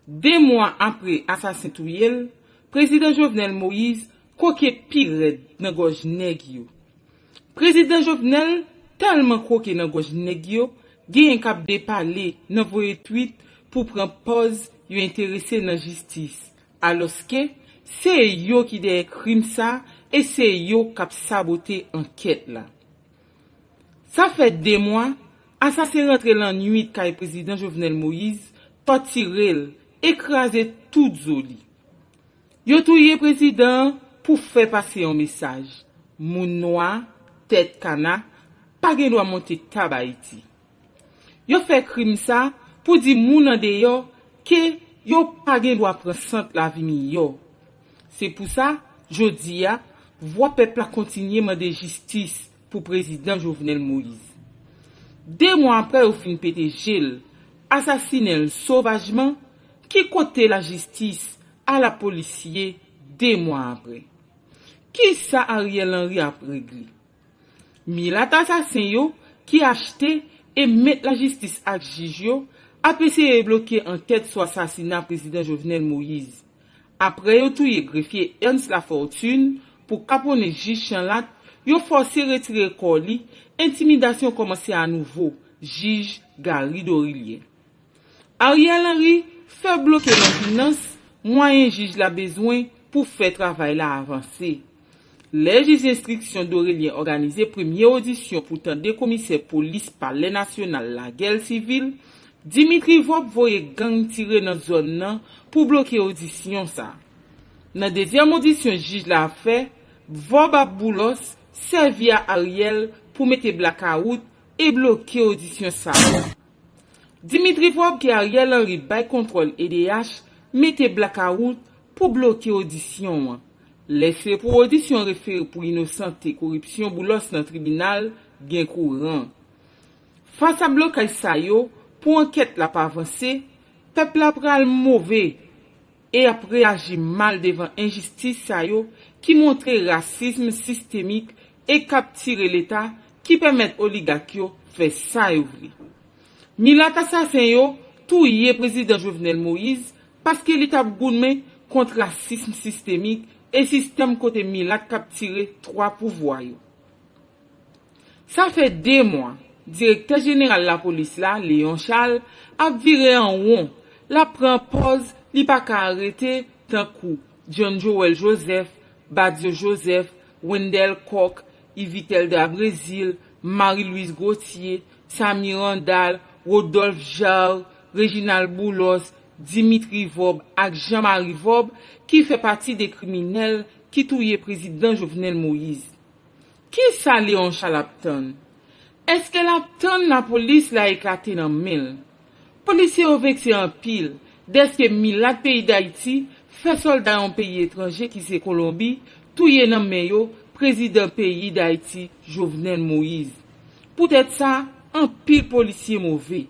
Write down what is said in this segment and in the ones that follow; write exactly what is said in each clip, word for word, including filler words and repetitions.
De mwa apre asasen touye l, Prezidan Jovenel Moïse koke pi rèd nan gòj nèg yo. Prezidan Jovenel tèlman koke nan gòj nèg yo, genyen k ap depale nan voye twit pou pran pòz yo enterese nan jistis, alòske se yo ki dèyè krim sa e se yo k ap sabote ankèt la. Sa fè de mwa, asasen rantre lannwit kay Prezidan Jovenel Moïse, tòtire l e kraze tout zo li. Yo touye prezidan an pou fè pase yon mesaj: moun nwa, tèt kana, pa gen dwa monte tab Ayiti. Yo fè krim sa pou di moun andeyò ke yo pa gen dwa pran sant lavi miyò. Se pou sa, jodi a, vwa pèp la kontinye mande jistis pou Prezidan Jovenel Moïse. De mwa apre yo fin pete je l, asasinen l sovajman, ki kote lajistis a lapolis ye de mwa apre? Kisa Ariel Henry ap regle? Milat asasen yo ki achte e met lajistis ak jij yo ap eseye bloke ankèt sou asasina Prezidan Jovenel Moïse. Apre yo touye grefye Ernst Lafortune pou kaponnen jij Chanlat, yo fòse retire kò li, entimidasyon kòmanse anouvo, jij Gary Dorilien. Ariel Henry fè bloke nan finans mwayen jij la bezwen pou fè travay la avanse. Lè jij enstriksyon Dorilien òganize premye odisyon pou tande komisè polis Palè Nasyonal la, Guerre Civile, Dimitri Vorbe voye gang tire nan zòn nan pou bloke odisyon sa. Nan dezyèm odisyon jij la ap fè, Vorbe ap boulos, sèvi a Ariel pou mete blakawout e bloke odisyon sa. Dimitri Vorbe ke Ariel Henry bay kontwòl E D H mete blakawout pou bloke odisyon an. Lè se pou odisyon refere pou inosante koripsyon boulos nan tribinal, gen kouran. Fas a blokaj sa yo, pou ankèt la pa vanse, pèp la pral move e ap reyaji mal devan enjistis sa yo ki montre rasism sistemik e k ap tire Leta ki pèmèt oligak yo fè sa yo vle. Milat asasen yo touye Prezidan Jovenel Moïse paske li t ap gounmen kont rasism sistemik e sistèm kote milat k ap tire twa pouvwa yo. Sa fè de mwa, direktè jeneral lapolis la, Léon Charles, ap vire an won, l ap pran pòz li pa ka arete, tankou John Joël Joseph, Badio Joseph, Wendell Coq, Yvitelda Brésil, Marie Louise Gauthier, Samy Randal, Rodolphe Jarre, Réginald Boulos, Dimitri Vorbe ak Jean Marie Vorbe ki fè pati de kriminèl ki touye Prezidan Jovenel Moïse. Kisa Léon Charles ap tann? Èske l ap tann lapolis la eklate nan men l? Polisye yo vekse anpil dèske milat peyi Dayiti fè sòlda yon peyi etranje ki se Kolonbi touye nan men yo prezidan peyi Dayiti, Jovenel Moïse. Poutèt sa, anpil polisye move.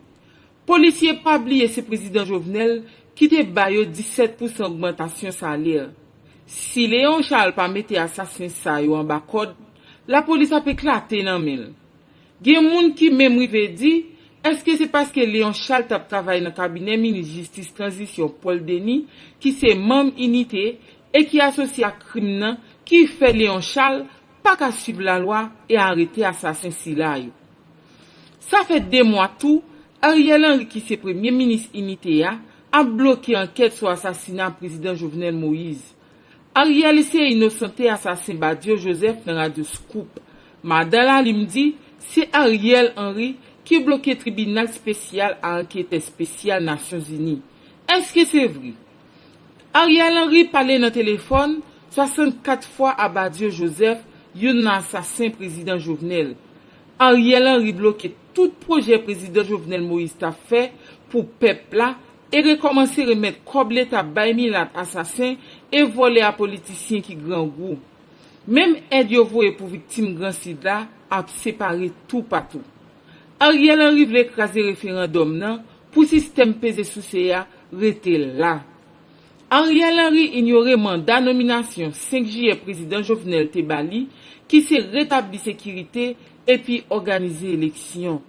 Polisye pa bliye se prezidan Jovenel ki te ba yo disèt pousan ogmantasyon salè. Si Léon Charles pa mete asasen sa yo anba kòd, lapolis ap eklate nan men l. Gen moun ki menm rive di, èske se paske Léon Charles t ap travay nan kabinè minis jistis tranzisyon Paul Denis, ki se manm Inite e ki asosye ak krim nan, ki fè Léon Charles pa ka swiv lalwa e arete asasen sila yo? Sa fè de mwa tou, Ariel Henry, ki se premye minis Inite a, ap bloke ankèt sou asasina prezidan Jovenel Moïse. Ariel eseye inosante asasen Badio Joseph nan radyo Scoop. Madan Lalime di se Ariel Henry ki bloke tribinal espesyal a anketè espesyal Nasyonzini. Èske se vre? Ariel Henry pale nan telefòn swasannkat fwa a Badio Joseph, youn nan asasen prezidan Jovenel. Ariel Henry bloke tout pwojè prezidan Jovenel Moïse t ap fè pou pèp la e rekòmanse remèt kòb Leta bay milat asasen e vòlè a politisyen ki grangou. Menm èd yo voye pou viktim Gran Sid la ap separe toupatou. Ariel Henry vle kraze referandòm nan pou sistèm peze souse a rete la. Ariel Henry inyore manda nominasyon senk jiyè prezidan Jovenel te ba li, ki se retabli sekirite epi òganize eleksyon.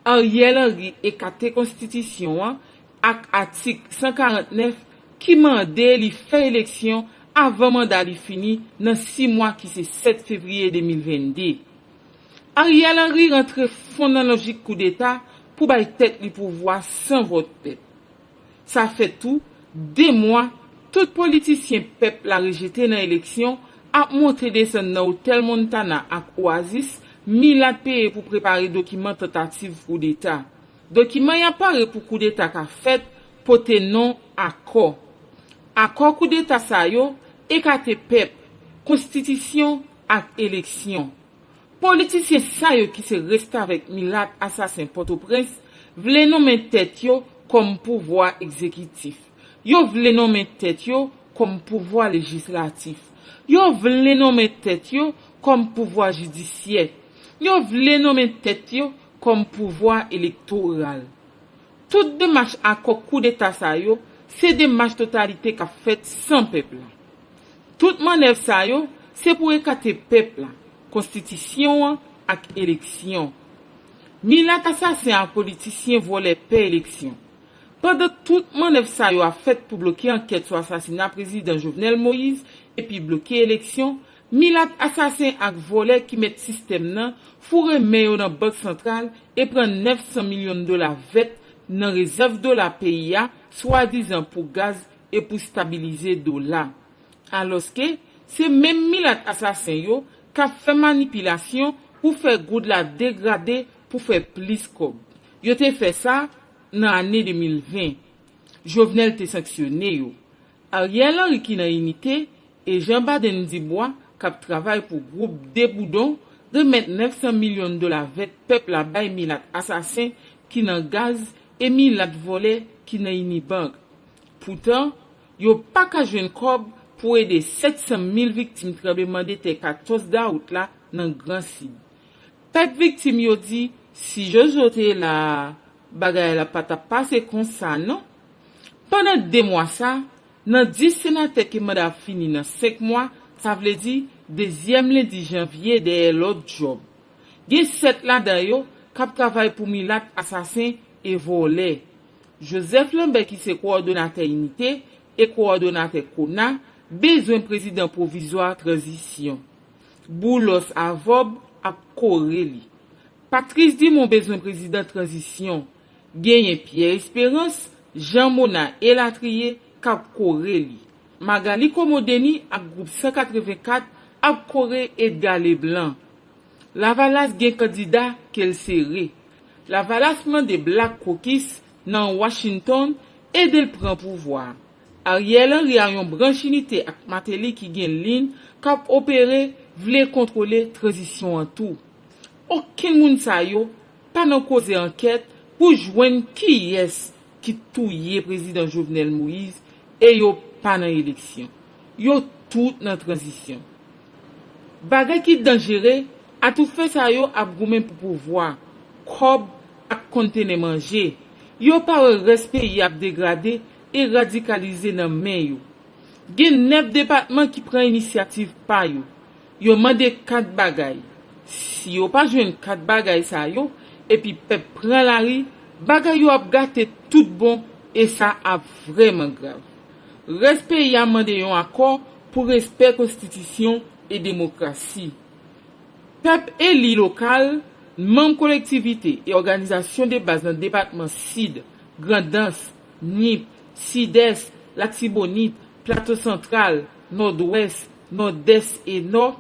Ariel Henry ekate konstitisyon an ak atik san karant nèf ki mande li fè eleksyon avan manda li fini nan sis mwa ki se sèt fevriye de mil venn de. Ariel Henry rantre fon nan lojik koudeta pou bay tèt li pouvwa san vòt pèp. Sa fè tou de mwa tout politisyen pèp la rejete nan eleksyon ap monte desann nan otèl Montana ak Oasis milat peye pou prepare dokiman tantativ koudeta. Dokiman y ap pare pou koudeta ka fèt pote non akò. Akò koudeta sa yo ekate pèp, konstitisyon ak eleksyon. Politisyen sa yo ki se restavèk milat asasen Pòtoprens vle nonmen tèt yo kòm pouvwa egzekitif. Yo vle nonmen tèt yo kòm pouvwa lejislatif. Yo vle nonmen tèt yo kòm pouvwa jidisyè. Yo vle nonmen tèt yo kòm pouvwa elektoral. Tout demach akò koudeta sa yo se demach totalite k ap fèt san pèp la. Tout mannèv sa yo se pou ekate pèp la, konstitisyon an ak eleksyon. Milat asasen ak politisyen vòlè pè eleksyon. Pandan tout mannèv sa yo ap fèt pou bloke ankèt sou asasina prezidan Jovenel Moïse epi bloke eleksyon, milat asasen ak vòlè ki mèt sistèm nan foure men yo nan Bank Santral e pran nèf san milyon dola vèt nan rezèv dola peyi a, swadizan pou gaz e pou stabilize dola. Alòske, se menm milat asasen yo k ap fè manipilasyon pou fè goud la degrade pou fè plis kòb. Yo te fè sa nan ane de mil ven. Jovenel te sanksyone yo. Ariel Henry ki nan Inite e Jean Baden Dubois k ap travay pou gwoup Deboudon remèt nèf san milyon dola vèt pèp la bay milat asasen ki nan gaz e milat vòlè ki nan Unibank. Poutan, yo pa ka jwenn kòb pou ede sèt san mil viktim tranblemanntè katòz dawout la nan Gran Sid. Pèp viktim yo di, si Jojo te la a, bagay la pa t ap pase konsa non. Pandan de mwa sa, nan dis senatè ke manda ap fini nan senk mwa, sa vle di dezyèm lendi janvye dèyè lòt djòb. Gen sèt ladan yo k ap travay pou milat asasen e vòlè. Joseph Lambert ki se kowòdonatè Inite e kowòdonatè Kona bezwen prezidan pwovizwa tranzisyon. Boulos a Vòb ap kore li. Patrice Dumont bezwen prezidan tranzisyon. Genyen Pierre Espérance, Jean Mona elatriye k ap kore li. Magalie Comodeni ak gwoup san katrevenkat ap kore Edgar Leblanc. Lavalas gen kandida ke l sere. Lavalas mande Black Caucus nan Washington ede l pran pouvwa a. Ariel Henry a yon branch Inite ak Martelly ki gen liy k ap opere vle kontwole tranzisyon an tou. Okenn moun sa yo pa nan koze ankèt pou jwenn kiyès ki touye prezidan Jovenel Moïse e yo pa nan eleksyon. Yo tout nan tranzisyon. Bagay ki danjere, atoufè sa yo ap goumen pou pouvwa, kòb ak kontenè manje. Yo pa wè rès peyi ap degrade e radikalize nan men yo. Gen nèf depatman ki pran inisyativ pa yo. Yo mande kat bagay. Si yo pa jwenn kat bagay sa yo, epi pèp pran lari, bagay yo ap gate tout bon e sa ap vrèman grav. Rès peyi a mande yon akò pou respè konstitisyon e demokrasi. Pèp eli lokal, manm kolektivite e òganizasyon de baz nan depatman Sid, Grandans, Nip, Sidès, Latibonit, Plato Santral, Nòdwès, Nòdès e Nò,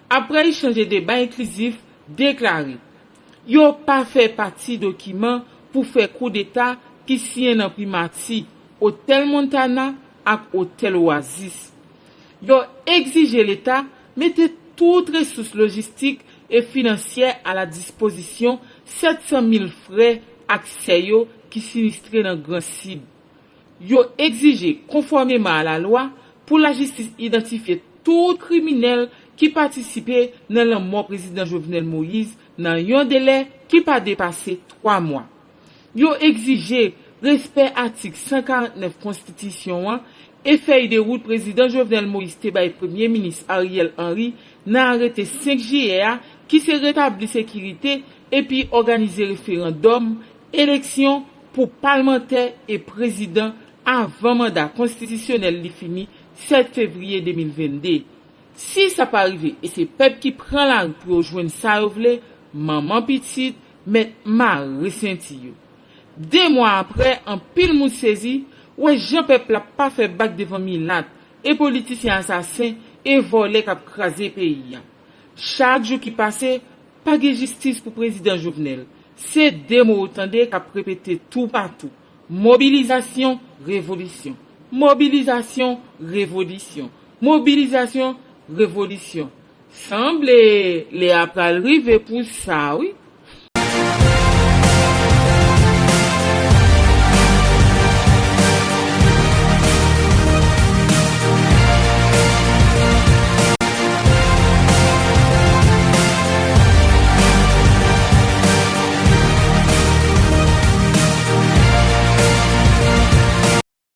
apre echanj e deba enklizif, deklare yo pa fè pati dokiman pou fè koudeta ki siyen nan Primati, Otèl Montana ak Otèl Oasis. Yo egzije Leta mete tout resous lojistik e finansyè a la dispozisyon sèt san mil frè ak sè yo ki sinistre nan Gran Sid. Yo egzije, konfòmeman a lalwa, pou lajistis idantifye tout kriminèl ki patisipe nan lanmò prezidan Jovenel Moïse nan yon delè ki pa depase twa mwa. Yo egzije respè atik san karant nèf konstitisyon an e fèy de wout prezidan Jovenel Moïse te bay premye minis Ariel Henry nan arete senk jiyè a ki se retabli sekirite epi òganize referandòm, eleksyon, pou palmantè e prezidan avan manda konstitisyonèl li fini sèt fevriye de mil vennde. Si sa pa rive e se pèp ki pran lari pou yo jwenn sa yo vle, manman pitit mèt mare senti yo. De mwa apre, anpil moun sezi wè jan pèp la pa fè bak devan milat e politisyen asasen e vòlè k ap kraze peyi a. Chak jou ki pase, pa gen jistis pou prezidan Jovenel. Se de mo ou tande k ap repete toupatou: mobilizasyon, revolisyon. Mobilizasyon, revolisyon. Mobilizasyon, revolisyon. Sanble lè a pral rive pou sa, wi.